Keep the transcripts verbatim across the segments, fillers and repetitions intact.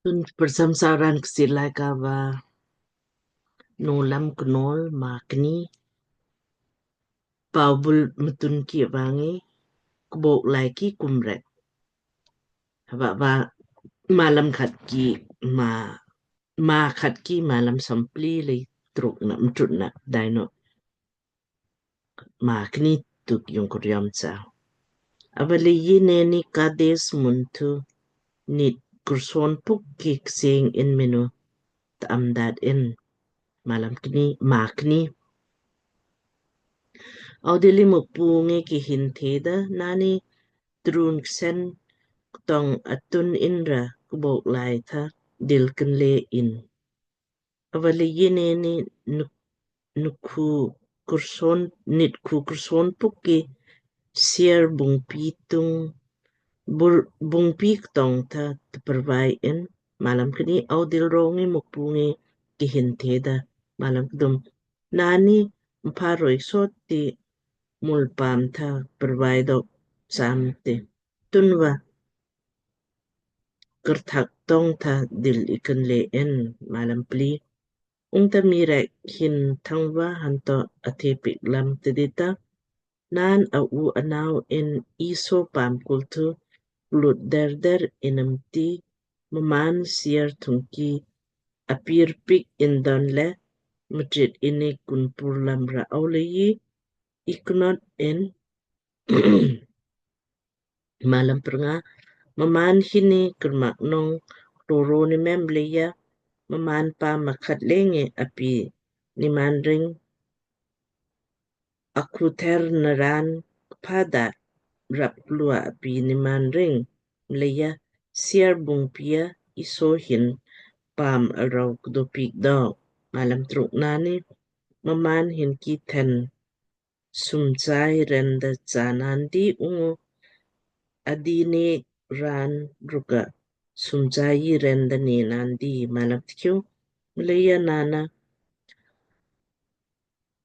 Tun kprcham saraan Kchiir Laaika va Nowlam Knowl maa kni. Paubul mtun ki vangi kbok lai ki kumrek. Hava va malam khat ki ma, ma khat ki malam sompli lei truk na mtut na daino maa kni tuk yung kuriam cha. Ava leiyi neni Kades mun thu nit kurson puk ki ksing in minu ta am dat in malam kni, maa kni. Audili Mukpu ngi ki hin theda, nani trun ksen ktong atun inra kbok lai tha dil kinle in. Ava leiyi neni nuk-, nukhu kurson, nit khu kurson puk ki Seir bungpi tung, bur-, bungpi ktong tha tprvai in, malam kni. Audil rongi Mukpu ngi ki hin theda, malam kdum, nani mpha roi sot ti mul paam tha prvai dok sam ti. Tunva kurthak tong tha dil ikin le in, malam pli. Ungta mii rek hin thangva hanto athe piik lam tidita, naan a u anau in Iso paam kul thu lut der der inam ti, mmaan Seir thungki apir piik indon le mtrit ini kunpur lam ra au leiyi iknot in. Malam prnga, mmaan hini kurmak nong kloro ni mem leiya, mmaan paam makhat lenge api niman ring akuther naran kpada rap klua api niman ring leiya, Seir bungpia Iso hin paam arau kdo piik dok. Malam truk, nani mmaan hin ki then sumchai renda cha nandi ungu adini raan rukka sumchai renda ne nandi. Malam tkiu, mleiya nana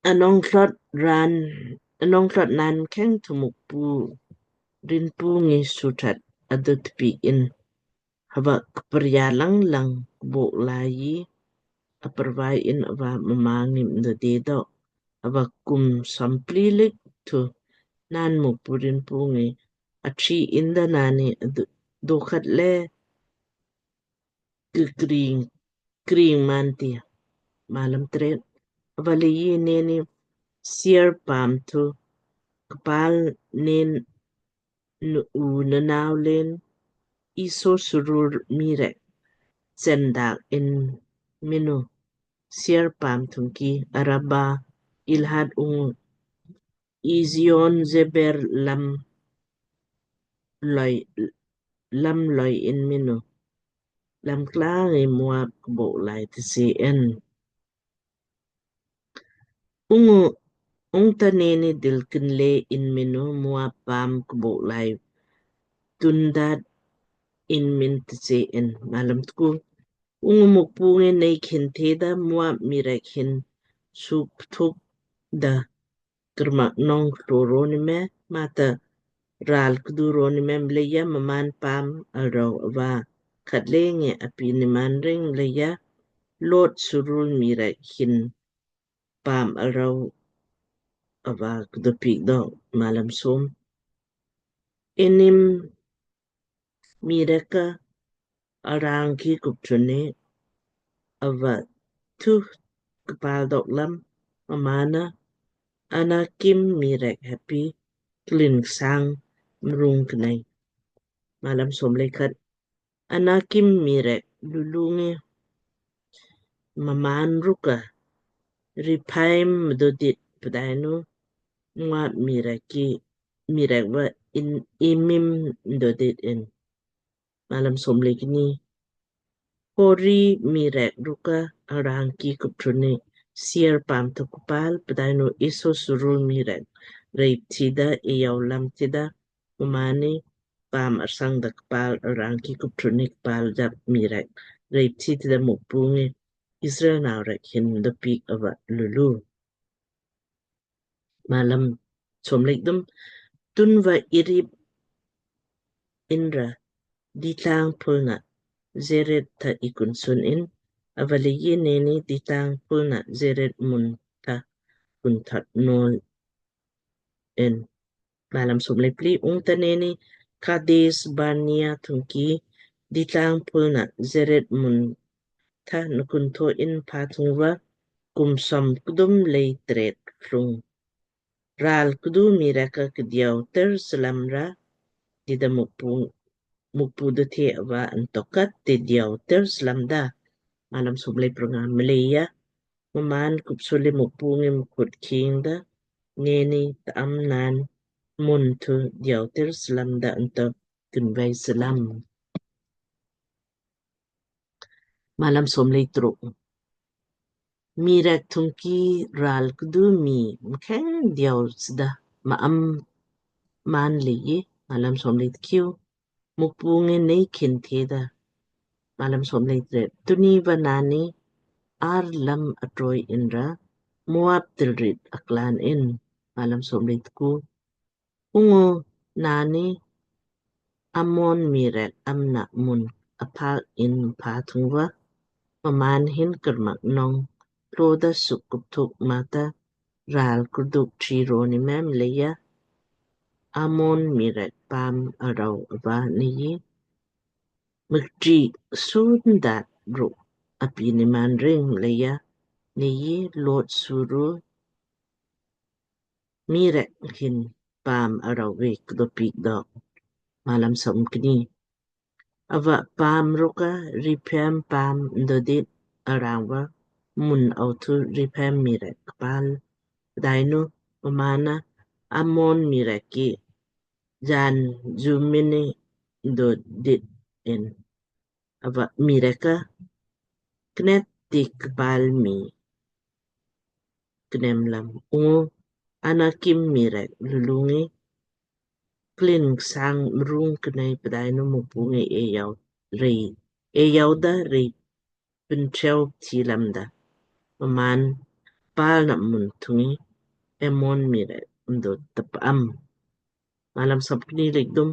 anong thlot raan, anong thlot naan mkheng thu Mukpu rinpu ngi suthat adut piik in. Hava kprya lang lang kbok lai yi aprvai in ava mma ngi mdo de dok. Ava kum sompli lik thu naan Mukpu rinpu ngi achi inda nani adu-, dokhat le kikring kring man ti. Malam tret, ava leiyi neni Seir paam thu kpal nen nu u nanau len Iso surul mii rek chen dak in minu Seir paam thungki Araba, Ilhad ungu Ezion Geber lam loi, lam loi in minu lam klang i Moab kbok lai tisi in. Ungu ungta neni dil kinle in minu Moab paam kbok lai tundat in min tisi in. Malam tku, ungu Mukpu ngi nei khin theda, Moab mii rek hin suk thuk da kurmak nong kloro ni me mata ral kduro ni me mleiya mmaan paam arau ava khat lenge api niman ring mleiya Lot surul mii rek hin paam arau ava kdo piik dok. Malam som, Enim mii rek ka arang ki kuptuni ava thu kpal dok lam mmaan na Anakim mii rek heppi klin ksang mrung knai. Malam som le khat, Anakim mii rek lulu ngi mmaan rukka Rephaim mdo dit pdainu Moab mii rek ki mii rek va in Emim mdo dit in. Malam som le kni, Hori mii rek rukka arang ki kuptuni Seir paam thu kpal pdainu Iso surul mii rek rei tida iyau lam tida mmaan ni paam arsang da kpal arang ki kuptuni kpal jap mii rek rei tida Mukpu ngi Israel nau rek hin da piik ava lulu. Malam som le kdum, tunva irip inra ditlang pulna Zered tha ikun sun in, avaleiji neni ditang pulna Zered mun tha kun that nol in. Malam som lei pli. Ungta neni Kades Barnea thungki ditang pulna Zered mun tha nukun tho in pha thungva kum som kdum lei tret klung ral kdu mii rek ka kdiau ter slam ra, dida Mukpu, Mukpu dothe ava antokat te diau ter slam da. Malam som lei pranga. Mleija mmaan kupsuli Mukpu ngi mkhut khing da, neni ta am naan mun thu diau ter slam da anto tunvei slam. Malam som lei truk. Mii rek thungki ral kdu mii mkheng diau sda ma am man leiji. Malam som lei tkiu. Mukpu ngi nei khin theda. Malam som lei tret. Tuni va nani Ar lam atroi inra Moab tilrit aklan in. Malam som lei tku. Ungu nani Amon mii rek amna mun aphak in pha thungva, mmaan hin karmak nong tloda suk kupthuk mata ral kurduk tri roni mem leija Amon mii rek paam arau ava nei mukti sun dat ruk api niman ring leija nei Lot suru mii rek hin paam arau vek dopiik dok. Malam som kni. Ava paam rukka Rephaim paam dodit arangva mun au thu Rephaim mii rek kpal. Pdainu mmaan na Amon mii rek ki jan jumini dodit in. Ava mii rek ka knet ti kpal mii knem lam. Ungu Anakim mii rek lulu ngi klin ksang mrung knei pdainu Mukpu ngi eyau rei, eyau da rei pintreu thi lamda. Mmaan pal na mun thungi Amon mii rek mdo tap am. Malam som kni lei kdum.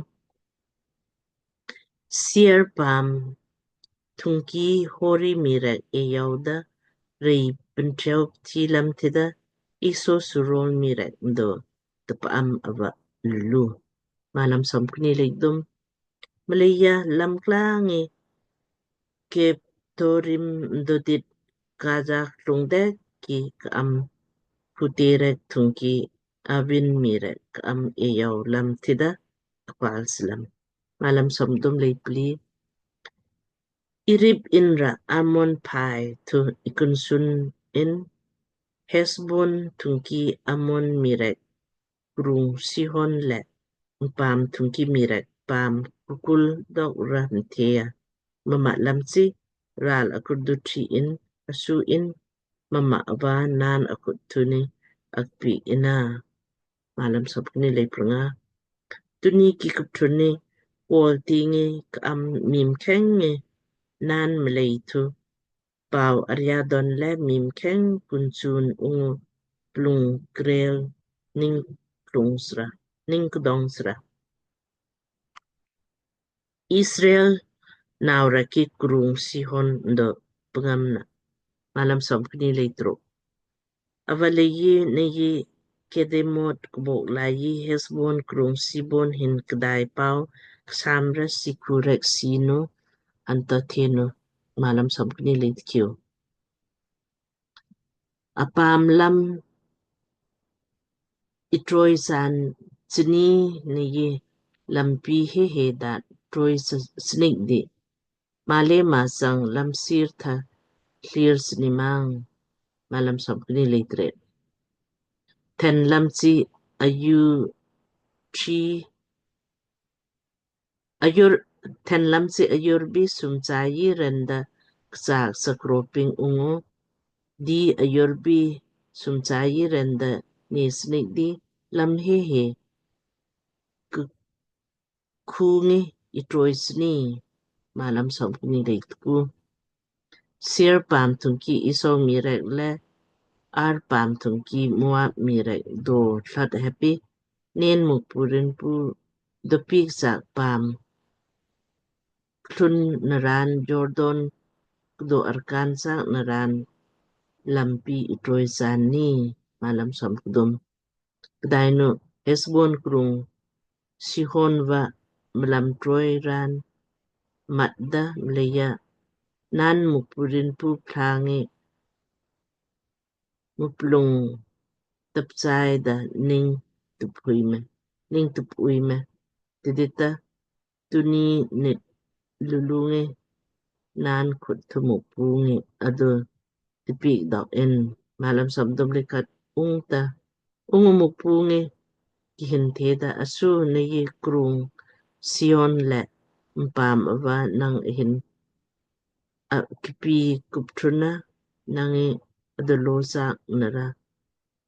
Seir paam thungki Hori mii rek eyau da rei pintreu thi lam thida Esau surol mii rek mdo tap am ava lulu. Malam som kni lei kdum. Mleija lam kla ngi Keptorim mdo dit Gaza klung dek ki ka'am pute rek thungki Avim mii rek ka'am eyau lam thida kpal slam. Malam som kdum lei pli. Irip inra Amon phai thu ikun sun in Hesbon thungki Amon mii rek krung Sihon le mpaam thungki mii rek paam kukul dok ra mthea. Mma lam chi ral akurdu tri in asu in mma ava naan akut thuni akpi ina. Malam som kni lei pranga. Tuni ki kupthuni kol tingi ka'am mii mkheng ngi naan mlei thu pau aria don le mii mkheng kunchun ungu plung krel ning klung sra, ning kdong sra. Israel nau rek ki krung Sihon mdo pngamna. Malam som kni lei truk. Ava leiji neiji Kedemot kbok laiji Hesbon krung Sihon hin kdai pau ksam ra siku rek sinu anto thenu. Malam som kni lei tkiu. Apaam lam itroi san chini neiji lampi hehe dat troi snik di. Male masang lam sir tha clear sini mang. Malam som kni lei tret. Then lam chi ayu chi ayur, then lam chi ayur bi sum chayi renda ksa sakroping ungu di ayur bi sum chayi renda ne snik di lam hehe ku ngi itroi sni. Malam som kni lei tku. Seir paam thungki Esau mii rek le Ar paam thungki Moab mii rek do thlot heppi nen Mukpu rinpu dopiik sak paam thlun naraan Jordan kdo arkaan sak naraan lampi itroi saan ni. Malam som kdum. Pdainu Hesbon krung Sihon va mlam troi raan matda mleija naan Mukpu rinpu pthla ngi muplung tepsai da ning tupui me, ning tupui me. Tidita tuni nit lulu ngi naan khut thu Mukpu ngi adu tipiik dok in. Malam som kdum le khat. Ungta ungu Mukpu ngi kihin theda, asu nei krung Sihon le mpaam ava nang hin a kipi kuptruna nang ngi adolo sak nara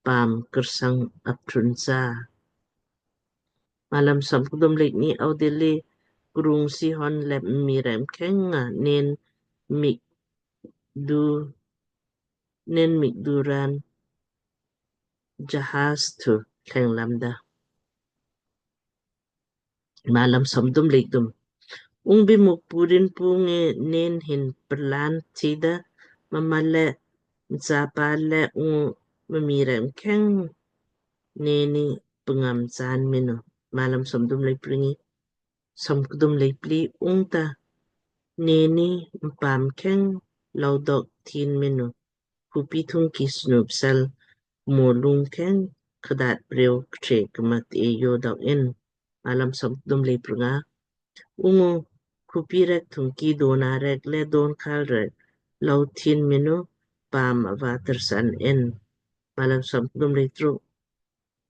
paam kersang aptrun sa. Malam som kdum le kni. Audilli krung Sihon le mii rek mkheng nga nen mik du, nen mik du raan Jahaz thu thleng lamda. Malam som kdum le kthum. Ungbi Mukpu rinpu ngi nen hin perlan thida mma le mchapa le ungu mii rek mkheng neni pngam saan minu. Malam som kdum le pli ngi. Som kdum le pli. Ungta neni mpaam mkheng lou dok thin minu. Khupi thungki snu psel kmo lung mkheng khat dat preu ktre kmat e yo dok in. Malam som kdum le prnga. Ungu khupi rek thungki dona rek le don khal rek lou thin minu paam ava tersan in. Malam som kdum le truk.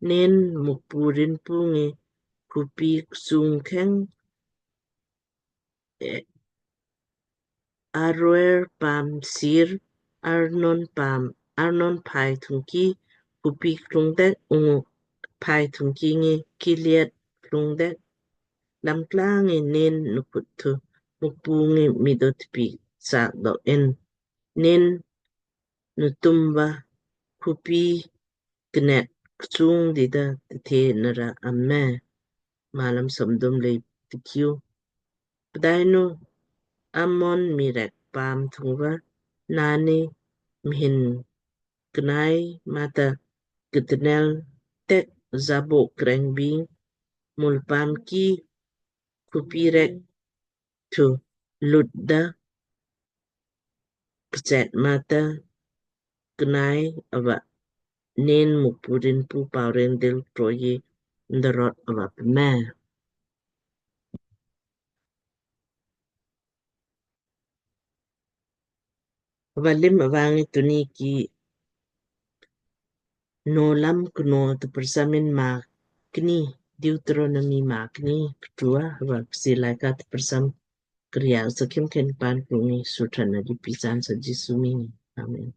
Nen Mukpu rinpu ngi khupi ksung mkheng Aroer paam sir, Arnon paam, Arnon phai thungki khupi klung dek ungu phai thungki ngi Gilead klung dek. Lam kla ngi nen nukhut thu Mukpu ngi mdo tipiik sak dok in. Nen nutum va khupi knet ksung dida tithe nara amme. Malam som kdum le tikhiu. Pdainu Amon mii rek paam thung va nani mhin knai mata ktnel tek Jabok kreng bing mul paam ki khupi rek thu lutda kchet mata knai ava nen Mukpu rinpu pau ren dil troi ndarot ava pme. Ava lim ava ngi tuni ki Nowlam Knowl tupursamin maa kni, Deuteronomy maa kni ktrua, ava psi laika tupursam kria sakim ken pan krungi sutran na di pisan sa Jisu ming. Amen.